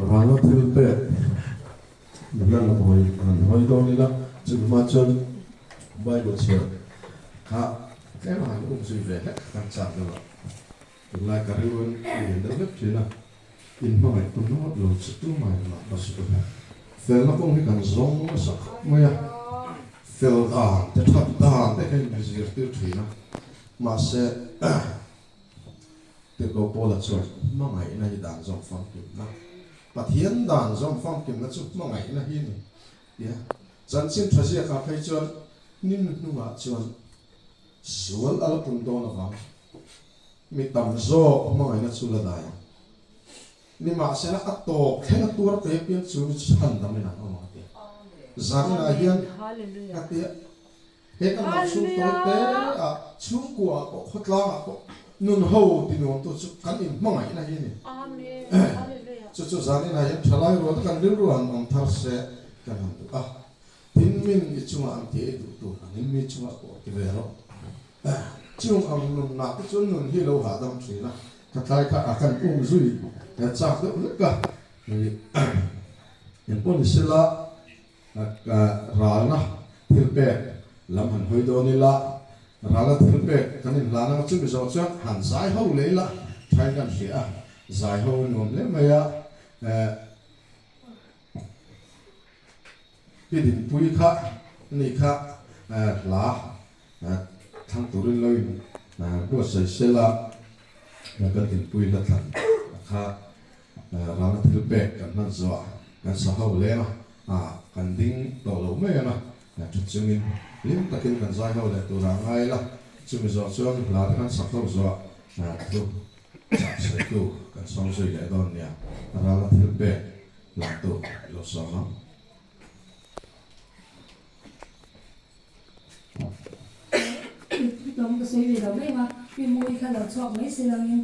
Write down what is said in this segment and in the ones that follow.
Vana thil pek nula lam hawi han hawi dawn ila, chumi hma chuan Bible chhiar kha tlem a han um zui ve hlek kan chak deuh a, tunlai ka rilruin a lian deuh hlek thin a, in hmangaih tum ringawt lo chu tumah in mah ka suh a. Felna kawng hi kan zawng nasa khawp mai a, fel dan te that dan te kha in zirtir thin a, mahse Tirhkoh Paula chuan hmangaihna hi dan zawm famkimna, Pathian dan zawm famkimna chu hmangaihna hi a ni tia chanchin tha ziakah phei chuan ni hnungah chuan sual a la pun dawn avang mi tam zawk hmangaihna chu la dai ang. Nimahsela a tawp thleng a tuar pe piang chu mi chhan damin an awm ang a tia. Zaninah hian a tia. He kan ram chhung tawi te ah, chhungkua ah pawh, khawtlang ah pawh nun ho ti nuamtu chu kan in hmangaihna hi a ni. Chu chu zanin ah hian thalai rual te kan rilru han awm thar se kan han duh a. Tin min i chungah an ti ei duh tur angin mi chungah pawh ti ve rawh. Chung ang nunna te chuan nun hi lo hahdam thin a, ka tlai kha a kan um zui chak deuh hlek a. Engpawh ni sela. Ralna thil pek lam han hawi dawn ila, ralna thil pek kan inhlan anga chumi zawh chuan han zai ho leh ila thain kan hria a, zai ho nuam hle mai a, Pi Dinpui kha ani kha hla thlang turin lo in buatsaih sela kan Dinpui hla thlan kha Ralna thil pek kan hman zuah kan sa ho leng a, kan ding tawh lo mai ang a, ṭha chungin hlim takin kan zai ho leh turah a ngai la, chumi zawh chuan hla te kan sak ho zuah thu chah sawitu kan sawm zui leh dawn nia, ralna thil pek lamtu lo sawm ang. Tlawm ka sawi ve lo mai ang a, pi Mawi kha lo chhuak mai se langin.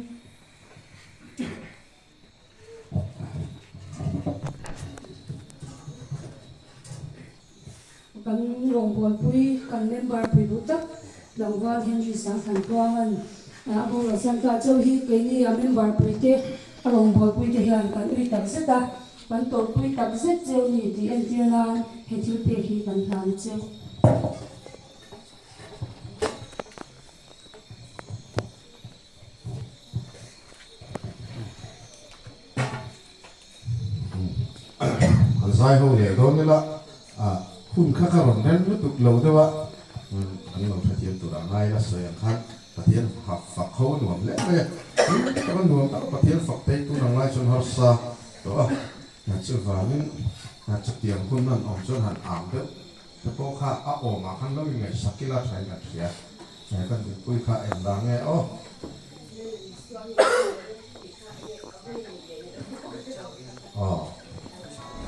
Kan rawngbawlpui, kan member pui duh tak tlangval Henry Sangthankuanga'n a boral san ta chauh hi keini a member puite, a rawngbawlpuite hian kan ui tak zet a, kan tawrhpui tak zet cheu ni tih entir nan he thil pek hi kan hlan a cheu. An zai ho leh dawn ila hun kha ka rawn rem lutuk lo deuh a, an lo hrethiam tur ah ngai ila sawi ang khan Pathian fak ho a nuam hle mai a, tak a nuam tak a Pathian fak phei tun ang lai chuan harsa tawh a, chuvangin chutiang hun an awm chuan han am deuh te pawh kha a awmah khan lo ingaihsak ila thain kan hria. He kan dinpui kha eng dah nge aw? Aw,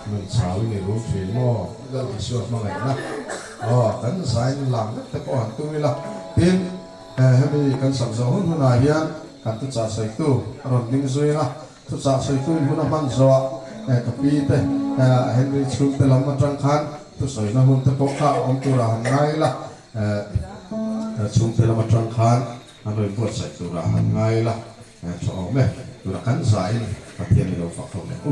nun chau i ni rum thin maw? Lal Isua hmangaihna. Aw, kan zain lang vek te pawh han tum ila. Tin, hemi kan sak zawh hun hunah hian kan thuchah sawitu a rawn ding zui ang a. Thuchah sawitu in hun a hman zawh ah ka pi te Henry chhungte lam atang khan thusawina hun te pawh kha a awm turah han ngai ila. Chhungte lam atang khan an rawn buatsaih turah han ngai ila tha awm e. Tunah kan zahin Pathian i lo fak ho leh u.